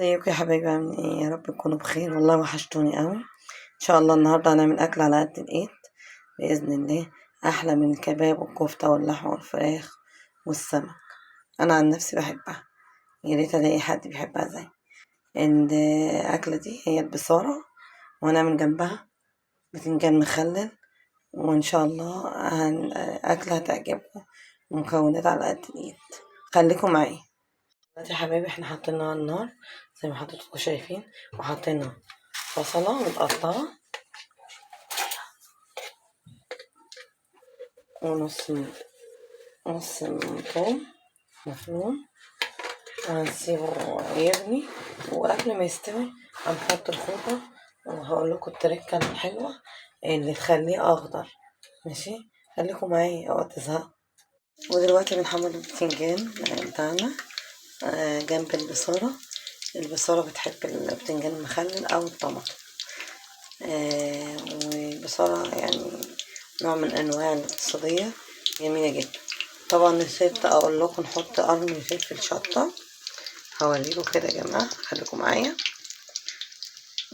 ازيكم يا حبايبي؟ عاملين ايه؟ يا رب تكونوا بخير. والله وحشتوني قوي. ان شاء الله النهارده هنعمل اكل على قد الايد باذن الله، احلى من الكباب والكفته واللحمة والفراخ والسمك. انا عن نفسي بحبها، يا ريت الاقي حد بيحبها زي الاكلة دي. هي البصاره، وهنعمل جنبها بتنجان مخلل، وان شاء الله اكله هتعجبكم ومكونات على قد الايد. خليكم معايا. دلوقتي يا حبايبي احنا حاطينها على النار زي ما حضراتكم شايفين، وحطينا بصله متقطعه ونص نص ثوم مفروم، وهنسيبه يغلي. وقبل ما يستوي هنحط الخضرة، وهقول لكم التركة الحلوة اللي تخليه اخضر. ماشي، خليكم معايا اوعوا تزهقوا. ودلوقتي بنحمر البتنجان بتاعنا جنب البصاره. البصاره بتحب البتنجان المخلل او الطماطم، والبصاره يعني نوع من انواع الاقتصادية جميلة جدا. طبعا نسيت اقول لكم نحط قرن فلفل شطه، هوريكم كده يا جماعة، خليكم معايا.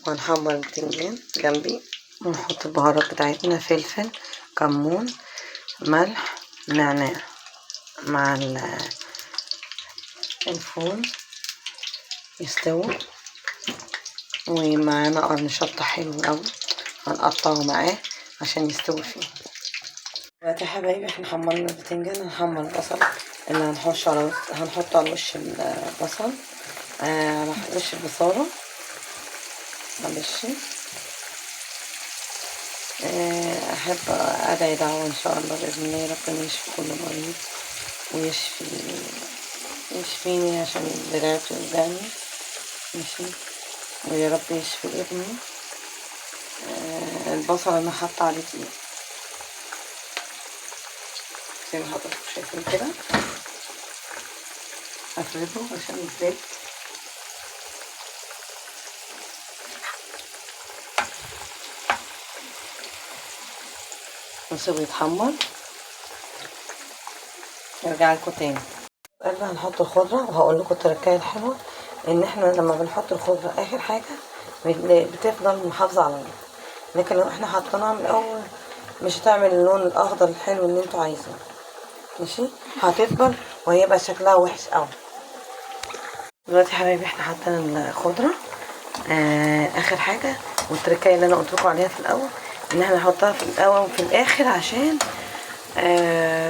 وهنحمر البتنجان جنبي، ونحط البهارات بتاعتنا: فلفل، كمون، ملح، نعناع مع الفول يستووا. ومعانا قرن شطه حلو قوي هنقطعه معاه عشان يستوي فيه. دلوقتي يا حبايبي احنا حمرنا البتنجان، هنحمر البصل اللي هنحطه على وش البصل، على وش البصاره. معلش، احب ادعي دعوه ان شاء الله باذن الله ربنا يشفي كل مريض ويشفيني عشان دراعي بتوجعني. ماشي، ويا رب يشفي ابني. البصل انا حاطه عليه دقيق زي ما حضراتكم شايفين كده، افرده عشان الزيت. ونسيبه يتحمر. نرجع لكم تاني. قبل هنحط الخضرة، وهقول لكم التركايه الحلوة ان احنا لما بنحط الخضرة اخر حاجة بتفضل محافظة على اللون، لكن لو احنا حطيناها من الاول مش هتعمل اللون الاخضر الحلو اللي انتوا عايزينه. ماشي، هتفضل وهيبقى شكلها وحش قوي. دلوقتي يا حبايبي احنا حطينا الخضرة اخر حاجة، والتركايه اللي انا قلت لكم عليها في الاول ان احنا نحطها في الاول وفي الاخر عشان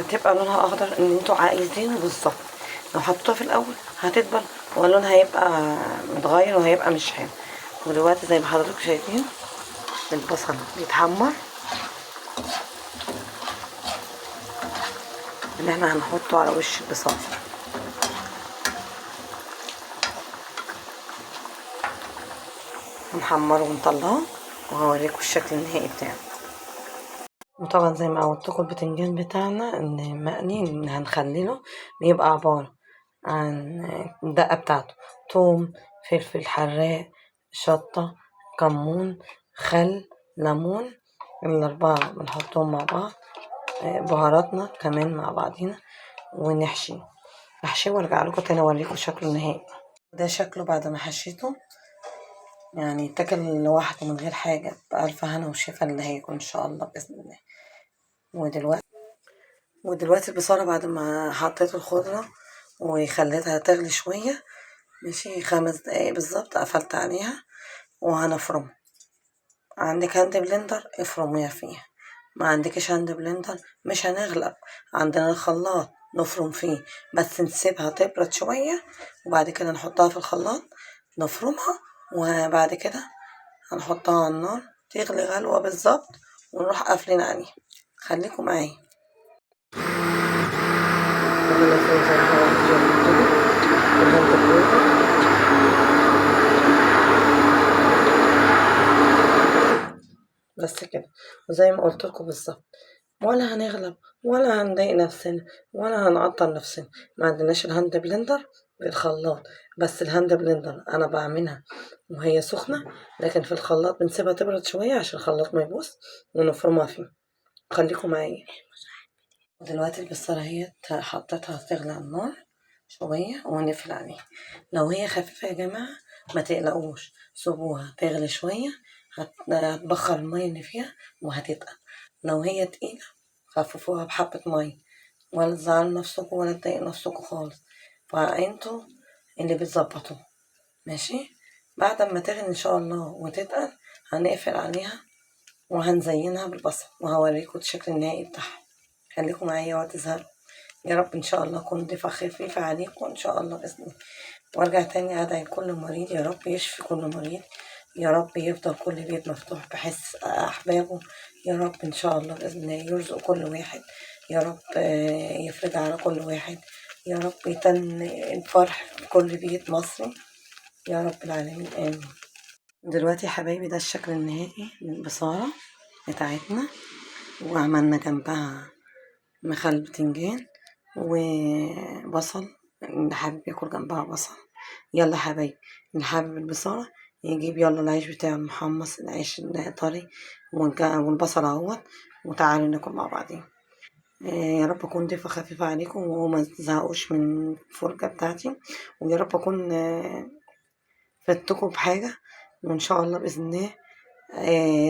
تبقى لونها اخضر اللي انتوا عايزينه بالظبط. لو حطيتوها في الاول هتدبل ولونها هيبقى متغير وهيبقى مش حلو. ودلوقتي زي ما حضراتكم شايفين البصل بيتحمر اللي احنا هنحطه على وش البصل. هنحمره ونطلعه وهوريكم الشكل النهائي بتاعه. وطبعا زي ما عودتكم البتنجان بتاعنا ان مقلي ان هنخلله بيبقى عبارة عن الدقة بتاعته: توم، فلفل حراق، شطة، كمون، خل، ليمون. الأربعة بنحطهم مع بعض، بهاراتنا كمان مع بعضينا، ونحشي. احشيه وارجع لكم تاني اوريكم شكله النهائي. ده شكله بعد ما حشيته، يعني يتاكل لوحده من غير حاجة، بألف هنا وشفا اللي هيكون إن شاء الله بإذن الله. ودلوقتي البصارة بعد ما حطيت الخضرة وخليتها تغلي شوية، ماشي 5 دقايق بالظبط، قفلت عليها وهنفرمه. عندك hand blender افرميها فيها، ما عندكش hand blender مش هنغلب، عندنا الخلاط نفرم فيه، بس نسيبها تبرد شوية وبعد كده نحطها في الخلاط نفرمها، وبعد كده هنحطها على النار تغلي غلوة بالظبط ونروح قافلين عليها. خليكم معايا. بس كده، وزي ما قلت لكم بالظبط، ولا هنغلب ولا هنضايق نفسنا ولا هنعطل نفسنا. ما عندناش ال hand blender بالخلاط، بس ال hand blender انا بعملها وهي سخنة، لكن في الخلاط بنسيبها تبرد شوية عشان الخلاط ما يبوظ ونفرمها فيه. خليكم معايا. دلوقتي البصله اهي حطيتها تغلي على النار شوية ونقفل عليها. لو هي خفيفة يا جماعة ما تقلقوش، سيبوها تغلي شوية، هتبخر المية اللي فيها وهتتقل. لو هي تقيلة خففوها بحبة مية، ولا تزعلوا نفسكم ولا تضايقوا نفسكم خالص، فانتوا اللي بتظبطوه. ماشي، بعد ما تغلي ان شاء الله وتتقل هنقفل عليها وهنزينها بالبصل، وهوريكم الشكل النهائي بتاعها. خليكم معايا وتزهقوا يا رب. ان شاء الله اكون ضيفه خفيفة عليكم ان شاء الله باذن الله. وارجع تاني ادعي لكل مريض يا رب يشفي كل مريض، يا رب يفضل كل بيت مفتوح بحس احبابه يا رب ان شاء الله باذن الله، يرزق كل واحد يا رب، يفرج على كل واحد يا رب، يتن الفرح في كل بيت مصري يا رب العالمين، امين. دلوقتي يا حبايبي ده الشكل النهائي للبصارة بتاعتنا، وعملنا جنبها مخلل بتنجان وبصل، اللي حابب ياكل جنبها بصل. يلا يا حبايبي اللي حابب البصارة يجيب يلا العيش بتاعه المحمص، العيش الطري والبصل اهوت، وتعالوا ناكل مع بعضين. يا رب اكون ضيفة خفيفة عليكم وما تزهقوش من الفرجة بتاعتي، ويا رب اكون فدتكم بحاجة، وان شاء الله بإذن الله،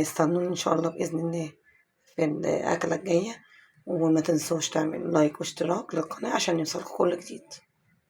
استنوني ان شاء الله بإذن الله في الأكلة الجاية، وما تنسوش تعملوا لايك واشتراك للقناة عشان يوصلكم كل جديد.